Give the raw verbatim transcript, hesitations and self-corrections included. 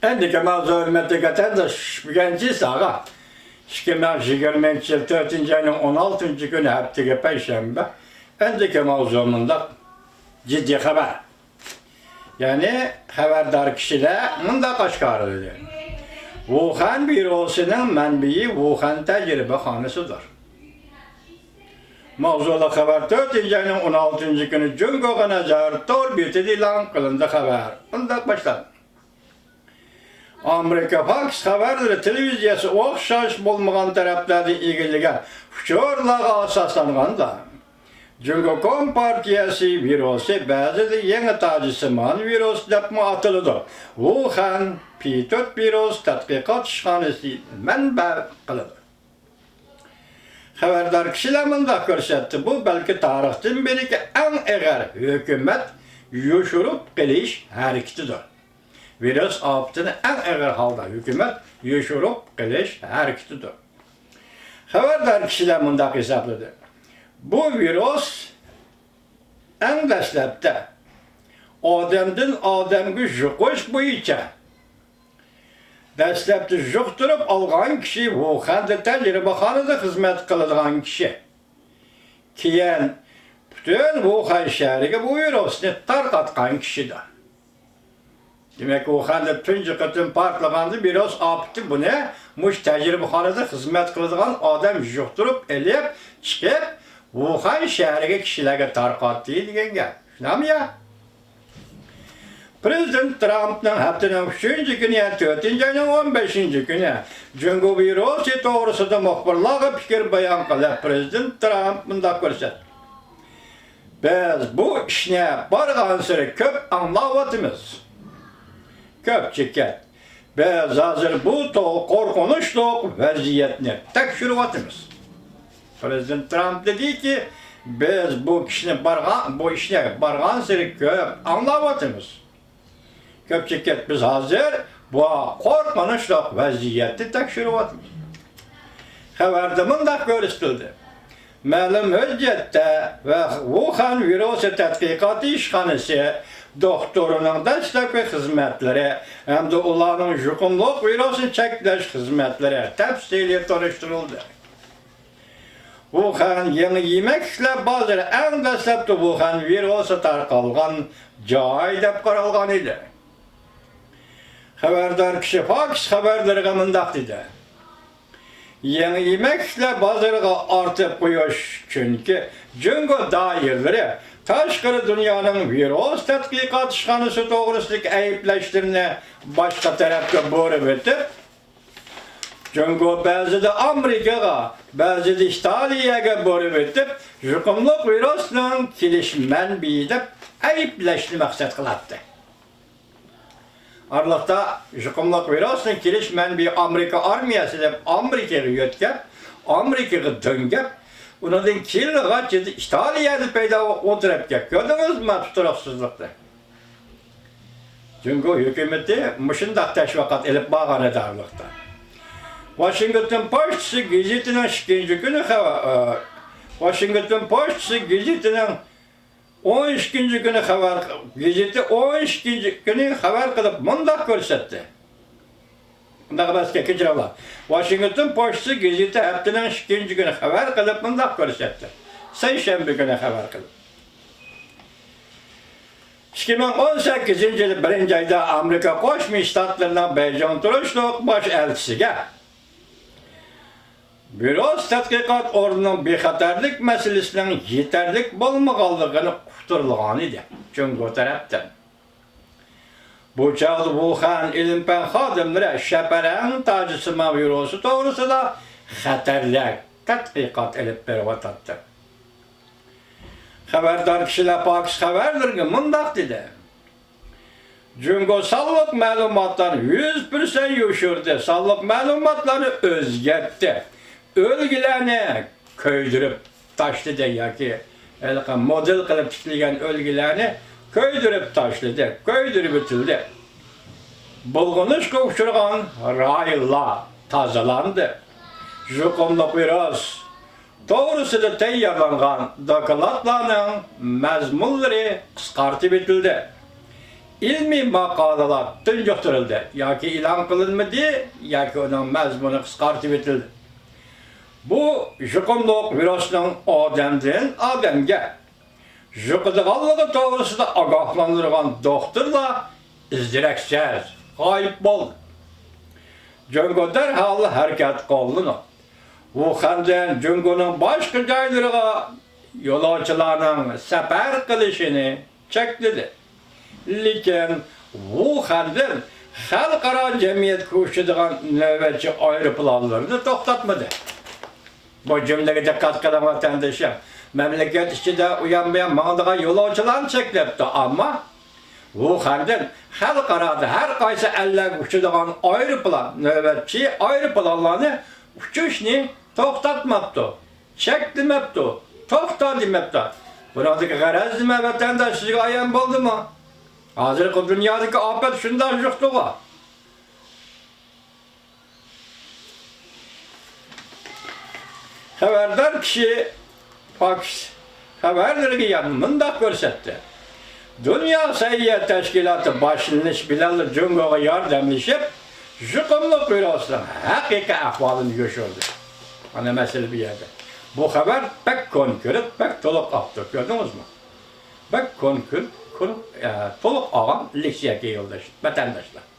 ئەمدىكى ماۋزۇ، ھۆرمەتلىك ۋەتەنداش، بۈگۈن جىساغا ئىككى مىڭ يىگىرمىنچى يىل تۆتىنچى ئاينىڭ ئون ئالتىنچى كۈنى، ھەپتىگە پەيشەنبە. ئەمدىكى ماۋزۇ مۇنداق جىددىي خەۋەر. يەنى خەۋەردار كىشىلەر مۇنداق ئاشكارىلىدى: ۋۇخەن ۋىرۇسىنىڭ مەنبىيى ۋۇخەن تەجرىبىخانىسىدۇر. ماۋزۇلۇق خەۋەر تۆتىنچى ئاينىڭ ئون ئالتىنچى كۈنى جۇڭگوغا نەزەر تور بېتىدە ئېلان قىلىندى. خەۋەر مۇنداق باشلاندى. ئامېرىكا فاكس خەۋەرلىرى تېلېۋىزىيەسى ئوخشاش بولمىغان تەرەپلەردىن ئىگىلىگەن ئۇچۇرلارغا ئاساسلانغاندا، جۇڭگو كومپارتىيەسى ۋىرۇسى، بەزىدە يېڭى تاجسىمان ۋىرۇس دەپمۇ ئاتىلىدۇ، ۋۇخەن پى تۆت ۋىرۇس تەتقىقات ئىشخانىسى مەنبە قىلىدۇ. خەۋەردار كىشىلەر مۇنداق كۆرسەتتى: بۇ بەلكى تارىختىن بېرىكى ئەڭ ئېغىر ھۆكۈمەت يوشۇرۇپ قېلىش ھەرىكىتىدۇر. ۋىرۇس ئاپىتىنى ئەڭ ئېغىر ھالدا ھۆكۈمەت يوشۇرۇپ قېلىش ھەرىكىتىدۇر. خەۋەردار كىشىلەر مۇنداق ھېسابلىدى: بۇ ۋىرۇس ئەڭ دەسلەپتە ئادەمدىن ئادەمگە يۇقۇش بويىچە دەسلەپتە يۇقتۇرۇپ ئالغان كىشى، ۋۇخەندە تەجرىبىخانىدا خىزمەت قىلىدىغان كىشى، كېيىن پۈتۈن ۋۇخەن شەھىرىگە بۇ ۋىرۇسنى تارقاتقان كىشىدۇر. دېمەك، ۋۇخەندە تۇنجى قېتىم پارتلىغاندا ۋىرۇس ئاپىتى، بۇنى مۇشۇ تەجرىبىخانىدا خىزمەت قىلىدىغان ئادەم يۇقتۇرۇپ ئېلىپ چىقىپ، ۋۇخەن شەھىرىگە كىشىلەرگە تارقاتتى دېگەن گەپ. شۇنداقمۇ يا؟ پرېزىدېنت ترامپنىڭ ھەپتىنىڭ ئۈچىنچى كۈنى، يەنى تۆتىنچى ئاينىڭ ئون بەشىنچى كۈنى جۇڭگو ۋىرۇسى توغرىسىدا مۇخبىرلارغا پىكىر بايان قىلىپ، پرېزىدېنت ترامپ مۇنداق كۆرسەتتى: بىز بۇ ئىشنى بارغانسېرى كۆپ ئاڭلاۋاتىمىز. كۆپ چېكەت. بىز ھازىر بۇ تو-، قورقۇنچلۇق ۋەزىيەتنى تەكشۈرۈۋاتىمىز. پرېزىدېنت ترامپ دېدىكى، بىز بۇ كىشىنى بارغان، بۇ ئىشنى بارغانسېرى كۆپ ئاڭلاۋاتىمىز. كۆپ چېكەت، بىز ھازىر بۇ قورقۇنچلۇق ۋەزىيەتنى تەكشۈرۈۋاتىمىز. خەۋەردە مۇنداق كۆرسىتىلدى: مەلۇم ھۆججەتتە ۋە ۋۇخەن ۋىرۇسى تەتقىقات ئىشخانىسى دوختۇرىنىڭ دەسلەپكى خىزمەتلىرى ھەمدە ئۇلارنىڭ يۇقۇملۇق ۋىرۇسنى چەكلەش خىزمەتلىرى تەپسىلىي تونۇشتۇرۇلدى. ۋۇخەن يېڭى يېمەكلىكلەر بازىرى ئەڭ دەسلەپتە ۋۇخەن ۋىرۇسى تارقالغان جاي دەپ قارالغان ئىدى. خەۋەردار كىشى فاكس خەۋەرلىرىگە مۇنداق دېدى: يېڭى يېمەكلىكلەر بازىرىغا ئارتىپ قويۇش، چۈنكى جۇڭگو دائىرىلىرى تاشقىرى دۇنيانىڭ ۋىرۇس تەتقىقات ئىشخانىسى توغرىسىدىكى ئەيىبلەشلىرىنى باشقا تەرەپكە بۇرۇۋېتىپ، جۇڭگو بەزىدە ئامېرىكىغا، بەزىدە ئىتالىيەگە بۇرۇۋېتىپ، يۇقۇملۇق ۋىرۇسنىڭ كېلىش مەنبىيى دەپ ئەيىبلەشنى مەقسەت قىلاتتى. ئارىلىقتا يۇقۇملۇق ۋىرۇسنىڭ كېلىش مەنبىيى ئامېرىكا ئارمىيەسى دەپ ئامېرىكىغا يۆتكەپ، ئامېرىكىغا دۆڭگەپ، ئۇنىڭدىن كېيىنغىچە ئىتالىيەدە پەيدا بولۇپ ئولتۇرۇپكەن. كۆردىڭىزمۇ تۇتۇرۇقسىزلىقنى؟ جۇڭگو ھۆكۈمىتى مۇشۇنداق تەشۋىقات ئېلىپ بارغان ئىدى ئارىلىقتا. ۋاشىنگتون پوچتىسى گېزىتىنىڭ ئىككىنچى كۈنى خەۋەر، ئە، ۋاشىنگتون پوچتىسى گېزىتىنىڭ ئون ئىككىنچى كۈنى خەۋەر، گېزىتى ئون ئىككىنچى كۈنى خەۋەر قىلىپ مۇنداق كۆرسەتتى. ئۇنداق ئەمەسكەن، كەچۈرۈڭلار. ۋاشىنگتون پوچتىسى گېزىتى ھەپتىنىڭ ئىككىنچى كۈنى خەۋەر قىلىپ مۇنداق كۆرسەتتى. سەيشەنبە كۈنى خەۋەر قىلىپ. ئىككى مىڭ ئون سەككىزىنچى يىل بىرىنچى ئايدا ئامېرىكا قوشما شتاتلىرىنىڭ بېيجىڭ تۇرۇشلۇق باش ئەلچىسىگە ۋىرۇس تەتقىقات ئورنىنىڭ بىخەتەرلىك مەسىلىسىنىڭ يېتەرلىك بولمىغانلىقىنى ئۇقتۇرۇلغانىدى جۇڭگو تەرەپتىن. بۇ چاغدا ۋۇخەن ئىلىم-پەن خادىملىرى شەپەرەڭ تاجسىمان ۋىرۇسى توغرىسىدا خەتەرلىك تەتقىقات ئېلىپ بېرىۋاتاتتى. خەۋەردار كىشىلەر پاكىس خەۋەرلىرىگە مۇنداق دېدى: جۇڭگو سانلىق مەلۇماتلارنى يۈز پىرسەنت يوشۇردى، سانلىق مەلۇماتلارنى ئۆزگەرتتى، ئۆلگىلەرنى كۆيدۈرۈپ تاشلىدى ياكى ھېلىقى مودېل قىلىپ تىكلىگەن ئۆلگىلەرنى كۆيدۈرۈپ تاشلىدى، كۆيدۈرۈۋېتىلدى. بۇلغىنىشقا ئۇچرىغان رايونلار تازىلاندى. يۇقۇملۇق ۋىرۇس توغرىسىدا تەييارلانغان دوكلاتلارنىڭ مەزمۇنلىرى قىسقارتىۋېتىلدى. ئىلمىي ماقالىلار تۇنجۇقتۇرۇلدى ياكى ئېلان قىلىنمىدى، ياكى ئۇنىڭ مەزمۇنى قىسقارتىۋېتىلدى. بۇ يۇقۇملۇق ۋىرۇسنىڭ ئادەمدىن ئادەمگە يۇقىدىغانلىقى توغرىسىدا ئاگاھلاندۇرغان دوختۇرلار ئىز-دېرەكسىز غايىب بولدى. جۇڭگو دەرھال ھەرىكەت قوللىنىپ، ۋۇخەندىن جۇڭگونىڭ باشقا جايلىرىغا يولۇچىلارنىڭ سەپەر قىلىشىنى چەكلىدى. لېكىن ۋۇخەندىن خەلقئارا جەمئىيەتكە ئۇچىدىغان نۆۋەتچى ئايروپىلانلىرىنى توختاتمىدى. بۇ جۈملىگە دىققەت قىلىڭ، ۋەتەندىشىم. مەملىكەت ئىچىدە ئۇيان-بۇيان ماڭىدىغان يولۇچىلارنى چەكلەپتۇ، ئەمما ۋۇخەندىن خەلقئارادا ھەر قايسى ئەللەرگە ئۇچىدىغان ئايروپىلان، نۆۋەتچى ئايروپىلانلارنى ئۇچۇشنى توختاتماپتۇ، چەكلىمەپتۇ، توختا دېمەپتۇ. بۇنىڭدىكى غەرەز نېمە، ۋەتەنداش، سىزگە ئايان بولدىمۇ؟ ھازىرقى دۇنيادىكى ئاپەت شۇنداق يوقتىغۇ. خەۋەردار كىشى فاكس خەۋەرلىرىگە يەنە مۇنداق كۆرسەتتى: دۇنيا سەھىيە تەشكىلاتى باشلىنىش بىلەنلا جۇڭگوغا ياردەملىشىپ، يۇقۇملۇق ۋىرۇسنىڭ ھەقىقىي ئەھۋالىنى يوشۇردى. مانا مەسىلە بۇ يەردە. بۇ خەۋەر بەك كونكرېت، بەك تولۇق ئاپتۇ، كۆردىڭىزمۇ؟ بەك كونكرېت، كون-، ئە، تولۇق ئالغان لېكسىيەكە يولداش، ۋەتەنداشلار.